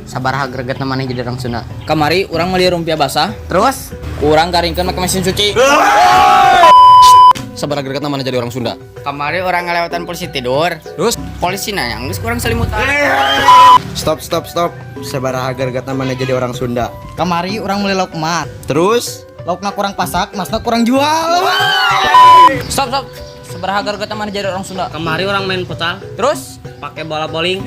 Sabaraha gregetna maneh jadi orang Sunda? Kamari urang meuli rumpia basah, Terus? Ku urang garingkeun make mesin cuci. Sabaraha gregetna maneh jadi orang Sunda? Kamari urang ngalewatan polisi tidur. Terus? Polisi nanya, geus ku urang selimutan. Stop, stop, stop. Sabaraha gregetna maneh jadi orang Sunda? Kamari urang meuli lauk emas. Terus? Laukna ku urang pasak, emasna ku urang jual. Stop, stop. Sabaraha gregetna maneh jadi orang Sunda? Kamari urang main futsal. Terus? Pakai bola bowling.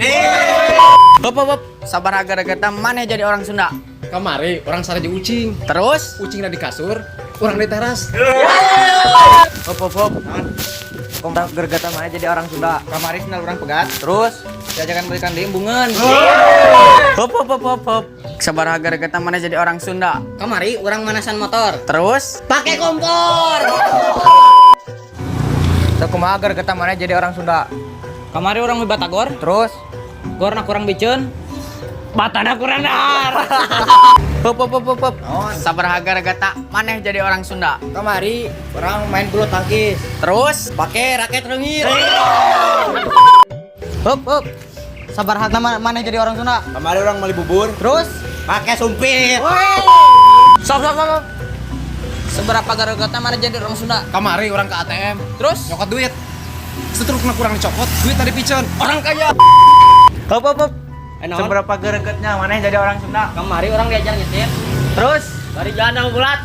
Hop, hop, hop. Sabaraha gregetna maneh jadi orang Sunda? Kamari urang sare jeung ucing. Terus? Ucingna di kasur, urang di teras. Hop, hop, hop. Kumaha gregetna maneh jadi orang Sunda? Kamari sendal urang pegat. Terus? Diajakan balikan deui, embungeun. Hop, hop, hop, hop, hop. Sabaraha gregetna maneh jadi orang Sunda? Kamari urang manasan motor. Terus? Pakai kompor. Kumaha gregetna maneh jadi orang Sunda? Kamari urang meuli batagor. Terus? Gorna ku urang piceun. Batana ku urang dahar. Hop, hop, hop, hop, hop. Sabaraha gregetna maneh jadi orang Sunda? Kamari urang main bulu tangkis. Terus? Pakai raket reungit. Hop, hop. Sabaraha maneh jadi orang Sunda? Kamari urang meuli bubur. Terus? Pakai sumpit. Stop, stop, stop, stop. Sabaraha gregetna maneh jadi orang Sunda? Kamari urang ke ATM, Terus? Nyokot duit. Setrukna ku urang dicopot, duit tadi piceun. Orang kaya. Hop, hop, hop. Sabaraha gregetna maneh jadi orang Sunda? Kamari urang diajar nyetir. Terus? Bari jalan bulat.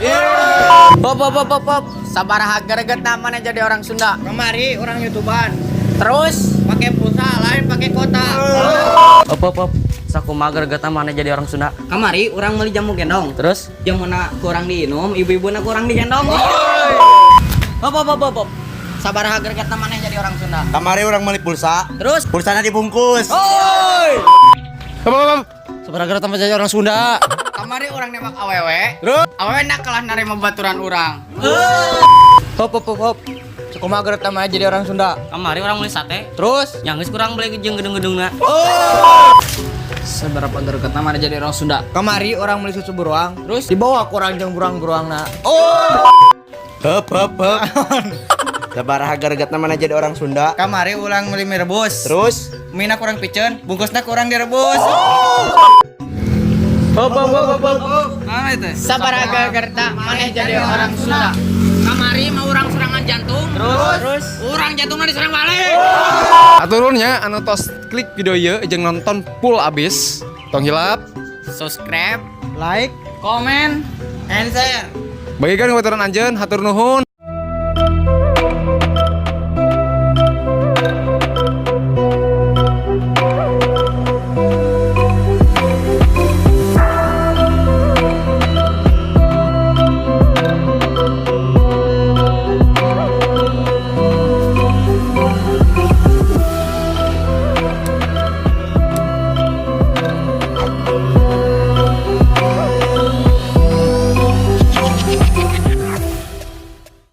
Hop, hop, hop, hop, hop. Sabaraha gregetna maneh jadi orang Sunda? Kamari urang YouTubean. Terus? Pakai pulsa lain pakai kuota. Hop, hop, hop. Sakumaha gregetna maneh jadi orang Sunda? Kamari urang meuli jamu gendong. Terus? Jamuna ku urang diinum, ibu-ibuna ku urang digendong. Hop, hop, hop, hop, hop. Sabaraha gregetna maneh jadi orang Sunda? Kamari urang meuli pulsa. Terus? Pulsana dibungkus. Hop, hop, hop. Sabaraha gregetna jadi orang Sunda? Kamari urang nembak awewe. Terus? Awewe na kalah narima baturan urang. Hop, hop, hop, hop. Sakumaha gregetna maneh jadi orang Sunda? Kamari urang meuli sate. Terus? Yang geus ku urang beli jeung gedung-gedungna. Sabaraha gregetna maneh jadi orang Sunda? Kamari urang meuli susu beruang. Terus? Dibawa ku urang jeung beruang-beruangna. Hop, hop, hop. Sabaraha gregetna maneh jadi orang Sunda? Kamari urang meuli mie rebus. Terus? Mie ku urang piceun, bungkusna ku urang direbus. Hop, hop, hop, hop, hop. Ah, itu. Sabaraha gregetna maneh jadi orang Sunda? Kamari mah urang serangan jantung. Terus? Terus? Urang jantungnya diserang balik. Hatur nuhun nya anu tos klik video ieu jeung nonton full abis. Tong hilap Subscribe. Like Komen. and share. Bagikan ke baturan anjeun, hatur nuhun.